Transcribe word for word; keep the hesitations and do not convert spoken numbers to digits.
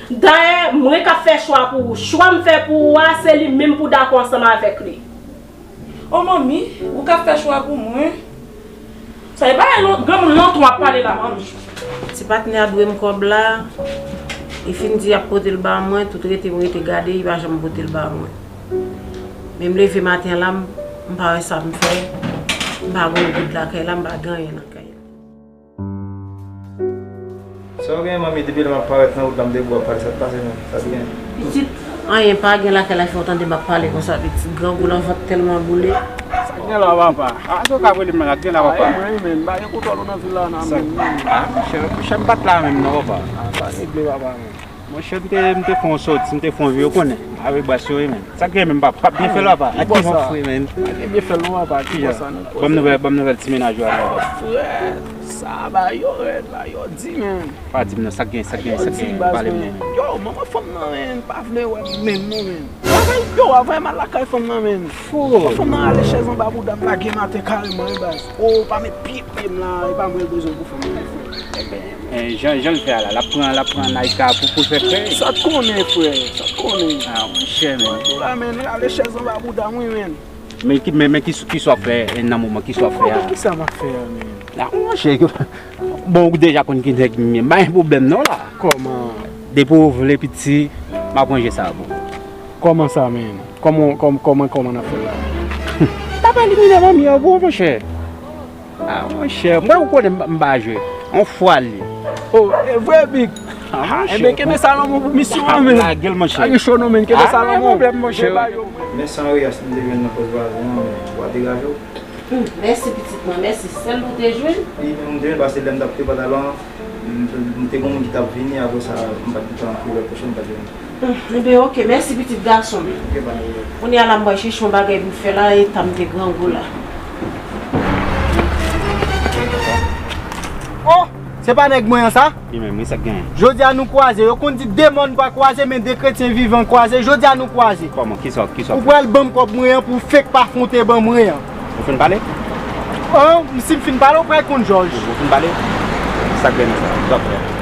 Dayè, mwen k ap fè chwa pou ou. Chwa m fè pou ou a, se li menm pou w dakò ansanm avèk li. O manmi, ou k ap fè chwa pou mwen. Sa e pa lon-, granmoun lontan w ap pale la, manmi. Ti patnè a dwe m kòb la, li fin di y ap pote l ba mwen, tout rete m rete gade, li pa janm pote l ba mwen. Men m leve maten an la, m, m pa wè sa m fè, m pa gen yon goud lakay la, m pa gen anyen lakay la. Sa w gen, manmi, depi lè m ap parèt nan wout la, m te bò ap pale, sa k pase menm? Sa k gen? Pitit, anyen pa gen lakay la, fè w tande m ap pale konsa, pitit. Grangou la, vant tèlman boule. Sa k gen la, papa? A, sa w ka rele m la, sa k gen la, papa? Mwen, men, m pa gen kontwòl ou nan vil la, nan men. A, monchè, monchè, m pa t la menm, non, papa. A, pa regle, papa, men. Monchè, m te, m te fè yon sòti, m te fè yon vi, ou konnen. Avèk bas yo, wi, men. Sa k gen menm, papa? P ap byen fè l, papa. Ak ki van fre, men. Ak byen fè l, non, papa. Ki konsa, non? Ban m nouvèl, ban m nouvèl ti mennaj ou a, non, papa. Frè, sa, ba yo rèd, ba yo di, men. Pa di m non, sa k gen, sa k gen, sa k gen, pale m non, men. Yo, manman fanm nan, men, pa vle wè m menm, non, men. Bagay yo, avè m al lakay fanm nan, men. Fò. Fanm nan rale chèz anba bouda m, lage m atè kareman, wi, baz. O, pa met pye, pye m la, e pa mwen l bezwen pou fanm nan, frè. Enben, jan, jan l fè a la, l ap pran, l ap pran Naika pou, pou l fè krèy. Sa t konnen, frè, sa t konnen. A, monchè, men. Tou la, men, rale chèz anba bouda m, wi, men. Men ki, men, men ki, ki sa w ap fè, e, nan moman, ki sa w ap fè a? Ki sa m ap fè a, men? A, monchè, bon, ou deja konn ki nèg m ye, m pa gen pwoblèm non la. Kòman? Depi w vle piti, m ap ranje sa pou ou. Kòman sa, men? Kòman, kòm-, kòman, kòman n ap fè la? M ap elimine manmi an pou ou, monchè. A, monchè, mwen ou konnen m, m pa jwe. On fwa li. O, e vre, big. A, monchè. Enben, kenbe sa lanmou pou misyon an, men. Lage l, monchè. Lage cho non, men. Kenbe sa lanmou. A, pa gen pwoblèm, monchè. Men san reyas m te jwenn nan pòs vwazen an, men, ou pa degaje w. Hmm, mèsi, pitit mwen, mèsi. Sèl ou te jwenn? Wi, men m te jwenn, paske lè m t ap kite pantalon an, m, m te gen moun ki t ap vini, apre sa, m pa t gen tan pou lè pwochèn, m pa t jwenn. Hmm, enben, oke, mèsi, pitit gason m. Oke, pa gen pwoblèm. Kounye a la, m pral chèche yon bagay pou m fè la, e tan m te grangou la. O! Se pa nèg mwen an sa? Li menm, wi, sa k genyen? Jodi a nou kwaze. Yo konn di de mòn pa kwaze, men de kretyen vivan kwaze. Jodi a nou kwaze. Kòman? Kisa, kisa w fè? Ou pral ban m kòb mwen an pou w fenk pa fwonte ban mwen an. Ou fin pale? An, si m fin pale, ou pral konn jòj. Ou fin pale? Sa k genyen sa? Sa w fè?